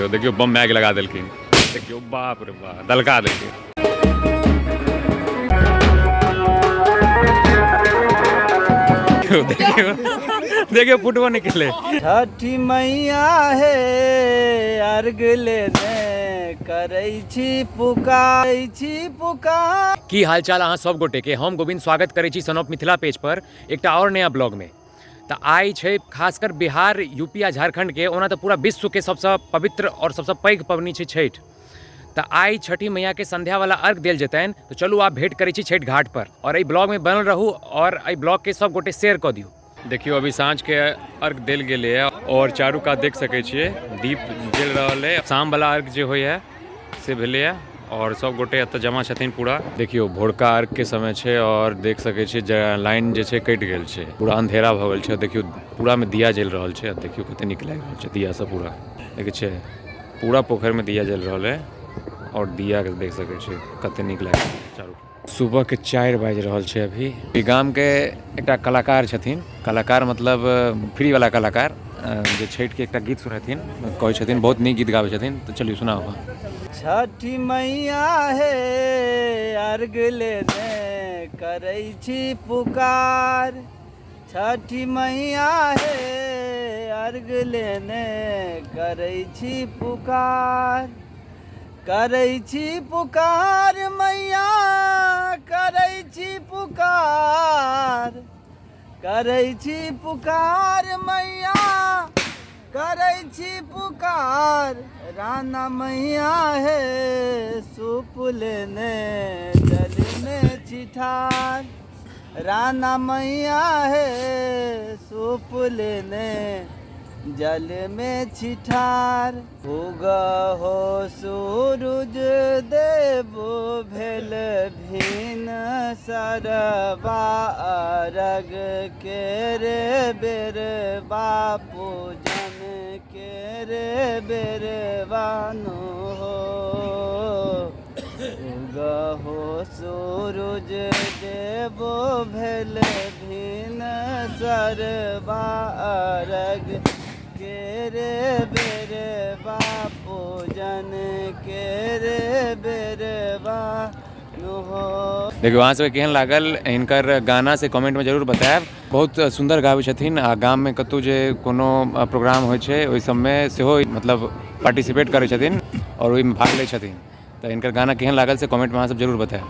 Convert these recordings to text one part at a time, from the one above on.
देखियौ देखियौ बम में आगि लगा देलखिन। देखियौ बाप रे बाप, दलका देलखिन। देखियौ देखियौ फुटबो नहि केलै। छठी मैया हे अर्घ लेने करै छी पुकार छी पुकार। की हालचाल अहाँ सब गोटे के, हम गोविंद स्वागत करै छी सन ऑफ मिथिला पेज पर एकटा और नया ब्लॉग में। तऽ आइ छै खासकर बिहार, यूपी आ झारखंड के, ओना तऽ पूरा विश्व के सबसँ पवित्र और सबसँ पैघ पबनी छै छठि। तऽ आइ छठि मैया के संध्या वाला अर्घ देल जेतनि, तऽ चलू आब भेंट करै छी छठि घाट पर। और एहि ब्लॉग में बनल रहू और एहि ब्लॉग के सब गोटे शेयर कऽ दियौ। देखियौ अभी साँझ के अर्घ देल गेलैए और चारू कात देख सकै छियै दीप जलि रहल अइ। शाम वाला अर्घ जे होइए से भेलैए और सब गोटे एतऽ जमा छथिन पूरा। देखियौ भोरका अर्घ के समय छै और देख सकै छियै जे लाइन जे छै कटि गेल छै, पूरा अंधेरा भऽ गेल छै। देखियौ पूरा में दिया जलि रहल छै, देखियौ कते नीक लागि रहल छै दिया सब पूरा। देखै छियै पूरा पोखरि में दिया जलि रहल अइ और दिया के देख सकै छियै कते नीक लागि रहल छै चारू। सुबह के 4 बाजि रहल छै अभी। ई गाम के एकटा कलाकार छथिन, कलाकार मतलब फ्री वाला कलाकार, जे छठि के एकटा गीत सुनेथिन, कहै छथिन बहुत नीक गीत गाबै छथिन, तऽ चलियौ सुनाउ। छठि मैया हे अर्घ लेने करै छी पुकार, छठि मैया हे अर्घ लेने करै छी पुकार, करै छी पुकार मैया करै छी पुकार, करै छी पुकार मैया करै छी पुकार, राना मैया हे सूप लेने जल में छिठार, राना मैया हे सूप लेने जल में छिठार, उग हो सूरुज देव भेल भीन सरबा अर्घ के रे बेर बापू जन के रे बेर बानो हो, उग हो सूरुज देव भेल भीन सरबा अर्घ के रे बेर बापू जन के रे बेर बानू हो। देखियौ अहाँ सबके केहन लागल हिनकर गाना से कमेंट में जरूर बतायब। बहुत सुन्दर गाबै छथिन आ गाम में कतौ जे कोनो प्रोग्राम होइ छै ओहि सबमे सेहो मतलब पार्टिसिपेट करै छथिन और ओहिमे भाग लै छथिन। तऽ हिनकर गाना केहन लागल से कमेंट में अहाँ सब जरूर बतायब।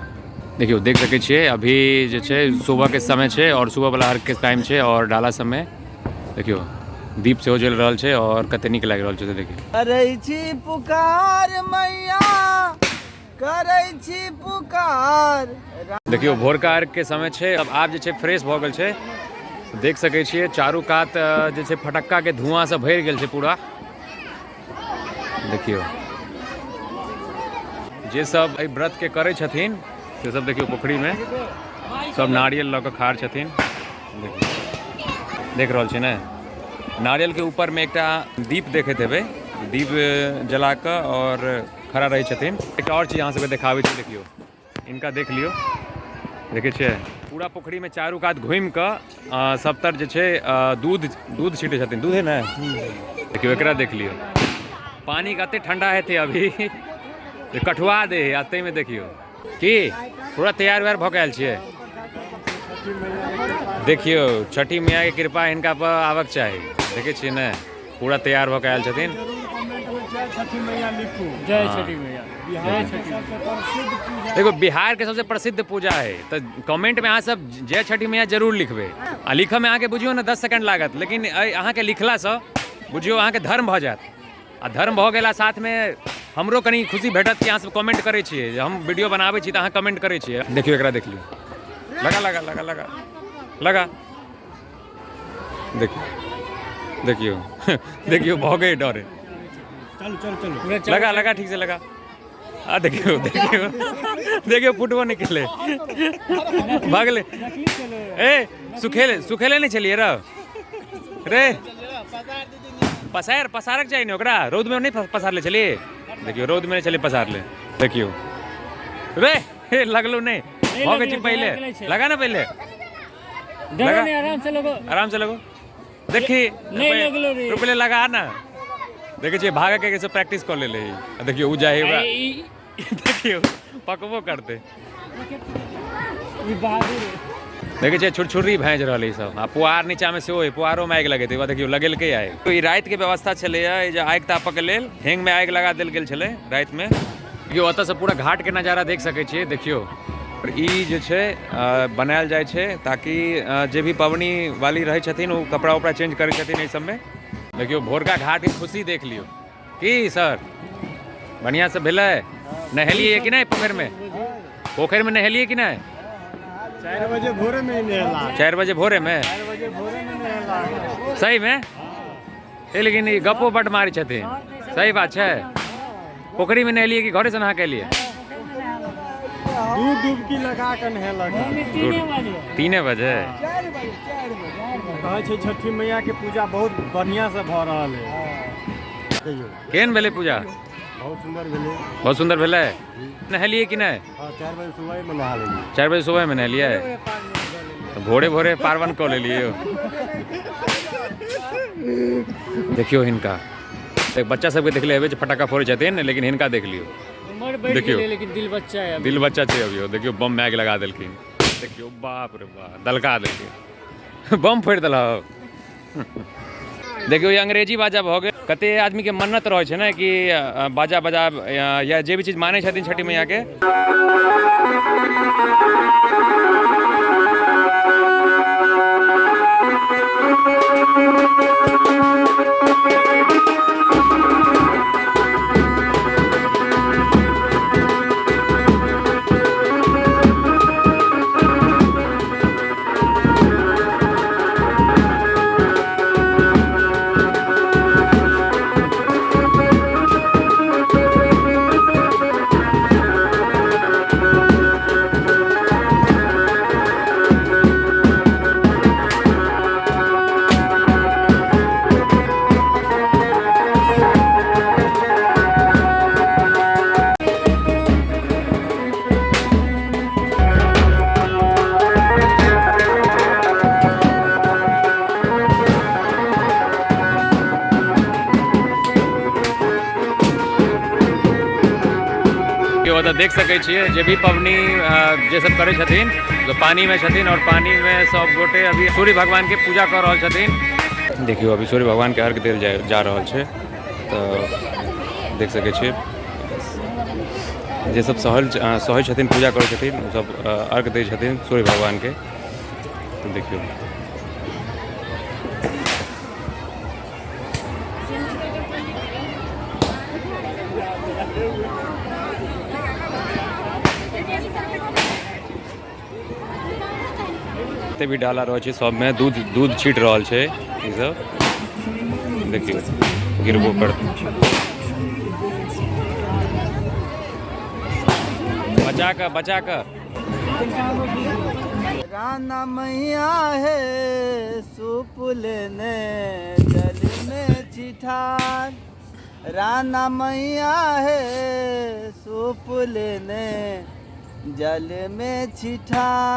देखियौ देख सकै छियै अभी जे छै सुबह के समय छै और सुबह वाला अर्घ के टाइम छै और डाला सबमे देखियौ दीप सेहो जलि रहल छै और कते नीक लागि रहल छै से देखियौ। करै छी पुकार मैया करै छी पुकार। देखियौ भोरका अर्घ के समय छै, अब आब जे छै फ्रेश भऽ गेल छै। देख सकै छियै चारू कात जे छै फटक्का के धुआं से भरि गेल छै पूरा। देखियौ जे सब एहि व्रत के करै छथिन से सब देखियौ पोखरी में सब नारियल लऽ कऽ खाड़ छथिन। देखियौ देख रहल छी ने, नारियल के ऊपर में एकटा दीप देखैत हेबै, दीप जला कऽ और खड़ा रहै छथिन। एकटा और चीज अहाँ सबके देखाबै छी, देखियौ इनका देख लियौ, देखै छियै पूरा पोखरी में चारू कात घुमि कऽ सबतर जे छै दूध छिटै छथिन। दूध है ने, देखियौ एकरा देख लियौ, पानी कते ठंडा हेतै अभी जे कठुआ दे है। अते में देखियौ की पूरा तैयार उयार भऽ के आयल छियै। देखियौ छठी मैया के कृपा हिनका पर आबक चाही। देखै छियै ने पूरा तैयार भऽ के आयल छथिन। जय छठी मैया, जय छठी मैया। देखो बिहार के सबसे प्रसिद्ध पूजा है, तो कमेंट में अहाँ सब जय छठी मैया जरूर लिखबे। आ लिखऽ में अहाँके बुझियौ ने 10 सेकंड लागत, लेकिन अहाँके लिखलासँ बुझियौ अहाँके धर्म भऽ जायत। आ धर्म भऽ गेला साथमे हमरो कनि खुशी भेटत कि अहाँ सब कमेंट करै छियै, जे हम वीडियो बनाबै छी तऽ अहाँ कमेंट करै छियै। देखियौ एकरा देख लियौ, लगा लगा लगा लगा लगा, देखियौ देखियौ देखियौ भऽ गए डरे। चलू चलू चलू लगा लगा ठीक से लगा। आ देखियौ देखियौ देखियौ फुटबो नहि केलै, भागलै। ए सुखेले सुखेले नहि छलियै रौ रे, पसार पसारक चाही ने ओकरा, रौदमे नहि पसारले छलियै। देखियौ रौदमे नहि छलियै पसारले। देखियौ रे हे लगलो नहि, भऽ गेल छै पहिले, लगा ने पहिले, डरो नहीं, आराम से लगो, आराम से लगो। देखी नहीं लगलो रे। रुपये लगा ना। देखै छियै भागऽ के कैसे प्रैक्टिस कऽ लेले आ देखियौ ओ जाइ है ओकरा, देखियौ पकबो करतै। ई बहादुर। देखै छियै छुरछुर्री भाँजि रहल है ई सब। आ पुआर नीचामे सेहो है, पुआरोमे आगि लगेतै। देखियौ लगेलकै आगि। ई रातिके व्यवस्था छलैए, ई जे आगि तापऽके लेल हेंगमे आगि लगा देल गेल छलै रातिमे। देखियौ ओतऽसँ पूरा घाटके नजारा देख सकै छियै। देखियौ ई जे छै बनायल जाइ छै ताकि जे भी पबनी वाली रहै छथिन ओ कपड़ा उपड़ा चेंज करै छथिन एहि सबमे। देखियौ भोरका घाटके खुशी देख लियौ। की सर बढ़िआँसँ भेलै? नहेलियै कि नहि पोखरिमे? पोखरिमे नहेलियै कि नहि? 4 बजे भोरे में नहेला। 4 बजे भोरे में? 4 बजे भोरे में नहेला। सही में? लेकिन ई गप्पो बड मारै छथिन। सही बात छै। पोखरिमे नहेलियै कि घरे से नहा के एलियै? दू डुबकी लगा के नहेलक। 3 बजे। कहै छै छठी मैया के पूजा बहुत बढ़िया से भऽ रहल है। कहियौ केहन भेलै पूजा? बहुत सुंदर भेलै। बहुत सुंदर भेलै। नहेलियै कि नहि? हाँ, 4 बजे सुबह में नहा लेलियै। 4 बजे सुबह में नहेलियै? भोरे भोरे पार्वन कऽ लेलियै। देखियौ हिनका, एक बच्चा सबके देखले हेबै जे फटाका फोड़ै छथिन, लेकिन हिनका देख लियौ। उमर बढ़ि देखियौ। गेलै लेकिन दिल बच्चा है। दिल बच्चा छै अभियो। देखियौ बम में आगि लगा देलखिन। देखियौ बाप रे बाप, दलका देलखिन, बम फोड़ि देलक। देखियौ ई अंग्रेजी बाजा भऽ गेल। कते आदमी के मन्नत रहै छै ने कि बाजा बजा या जे भी चीज मानै छथिन छठी मैया के। ओतऽ देख सकै छियै जे भी पबनी जे सब करै छथिन तो पानी में छथिन और पानी में सब गोटे अभी सूर्य भगवान के पूजा कर रहल छथिन। देखियौ अभी सूर्य भगवान के अर्घ देल जा रहल छै। तऽ देख सकै छियै जे सब सहल छथिन, पूजा करै छथिन, ओ सब अर्घ दै छथिन सूर्य भगवान के। तऽ देखियौ जते भी डाला रहै छै सबमे दूध छीट रहल छै ई सब। देखियौ गिरबो करतै। बचा कऽ, बचा कऽ। राना मैया हे सूप लेने जल में छिठान, राना मैया हे सूप लेने जल में छिठान।